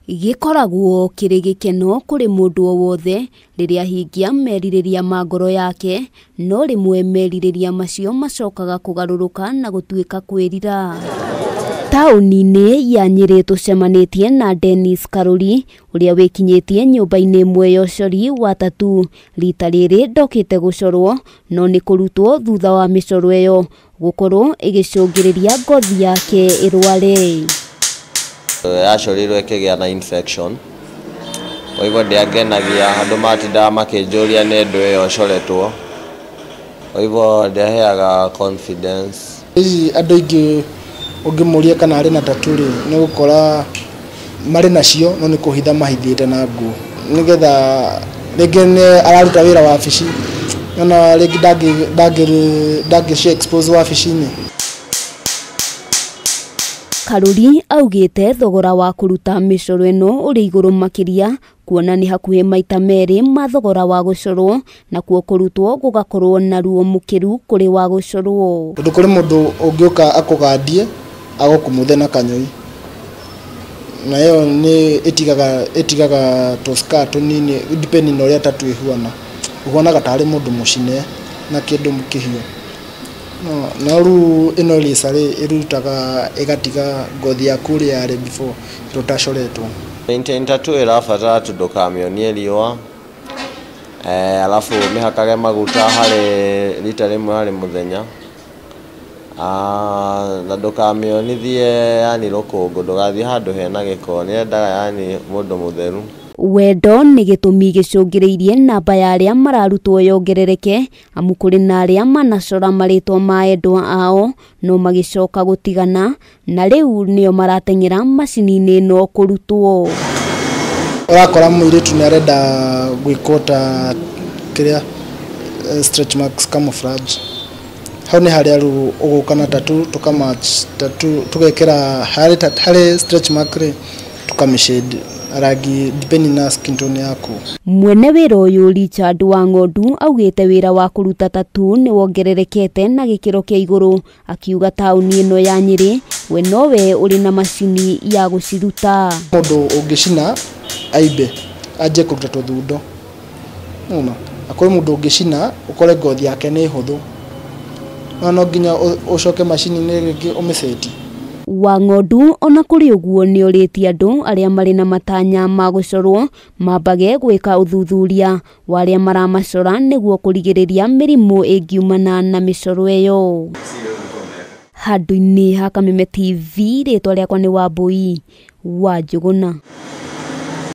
Gĩkoragwo kĩrĩ gĩkeno kũrĩ mũndũ o wothe rĩrĩa ahingia merirĩria ma ngoro yake, no rĩmwe merirĩria macio macokaga kũgarũrũka na gũtuĩka kwĩrira. Taũni-inĩ ya Nyĩrĩ tũcemanĩtie na Dennis Karuri ũrĩa wĩkinyĩtie nyũmba-inĩ ĩmwe ya ũcori wa tattoo. Rita rĩrĩ ndokĩte gũcorwo no nĩ kũrutwo thutha wa mĩcoro ĩyo gũkorwo ĩgĩcũngĩrĩria ngothi yake ĩrware. Yacorirwo ĩkĩgĩa na infection, kwa hivyo ndĩangenagia, andũ matindaga makĩnjũria nĩ ndũ ĩyo ũcoretwo, kwa hivyo ndĩaheaga confidence. Ici andũ aingĩ ũngĩmũria kana arĩ na tattoo rĩ, nĩ ũgũkora marĩ nacio no nĩ kũhitha mahithĩte na nguo, nĩgetha rĩngĩ nĩ araruta wĩra wabici, ona rĩngĩ ndangĩ expose wabici-inĩ. Karuri augĩte thogora wa kũruta mĩcoro ĩno ũrĩ igũrũ makĩria kuona nĩ hakuhĩ maita merĩ ma thogora wa gũcorwo, nakuo kũrutwo gũgakorwo na ruo mũkĩru kũrĩ wa gũcorwo. Tondũ kũrĩ mũndũ ũngĩũka akũgandie agũkumuthe na kanyoi, na ĩyo nĩ ĩtigaga tũscar tũnini depending na ũrĩa tattoo ĩhuana, ũhuanaga tarĩ mũndũ mũcine na kĩndũ kĩhiũ. No rĩu ĩno laser rĩ ĩrutaga ĩgatiga ngothi yaku ũrĩa yarĩ before ĩtacoretwo. Maintain tattoo ĩrabatara tu ndũkamĩonie riũa, alafu mĩhakage maguta harĩ rita rĩmwe harĩ mũthenya, na ndũkamĩonithie yani rũkũngũ, ndũgathiĩ handũ hena gĩko, nĩyendaga yani mũndũ mũtheru. Wendo nĩ gĩtũmi gĩcũngĩrĩirie namba ya arĩa mararutwo yongerereke, amu kũrĩ na arĩa manacora marĩtwa ma endwa ao no magĩcoka gũtigana, na rĩu nĩo marateng'era macini-inĩ ĩno kũrutwo. Ũrakora mũirĩtu nĩ arenda gwĩkwo ta kĩrĩa stretch marks camouflage, hau nĩ harĩa rĩu ũgũka na tattoo tũkamatch tattoo tũgekĩra harĩ stretch mark rĩ tũkamĩshade rangi depending na skin tone yaku. Mwene wĩra ũyũ Richard Wang'ondu augĩte wĩra wa kũruta tattoo nĩ wongererekete na gĩkĩro kĩa igũrũ, akiuga taũni ĩno ya Nyĩrĩ we nowe ũrĩ na macini ya gũciruta. Mũndũ ũngĩcina aibe anjie kũruta tũthundo, nĩwona akorwo mũndũ ũngĩcina ũkore ngothi yake nĩ hũthũ, no nginya ũcoke macini-inĩ rĩngĩ ũmĩceti. Wang'ondu ona kũrĩ ũguo nĩ orĩtie andũ arĩa marĩ na matanya ma gũcorwo mambage gwĩka ũthuthuria wa arĩa maramacora nĩguo kũrigĩrĩria mĩrimũ ĩngiumana na mĩcoro ĩyo. Handũ-inĩ ha Kameme TV, rĩtwa rĩakwa nĩ Wambui wa Njũgũna.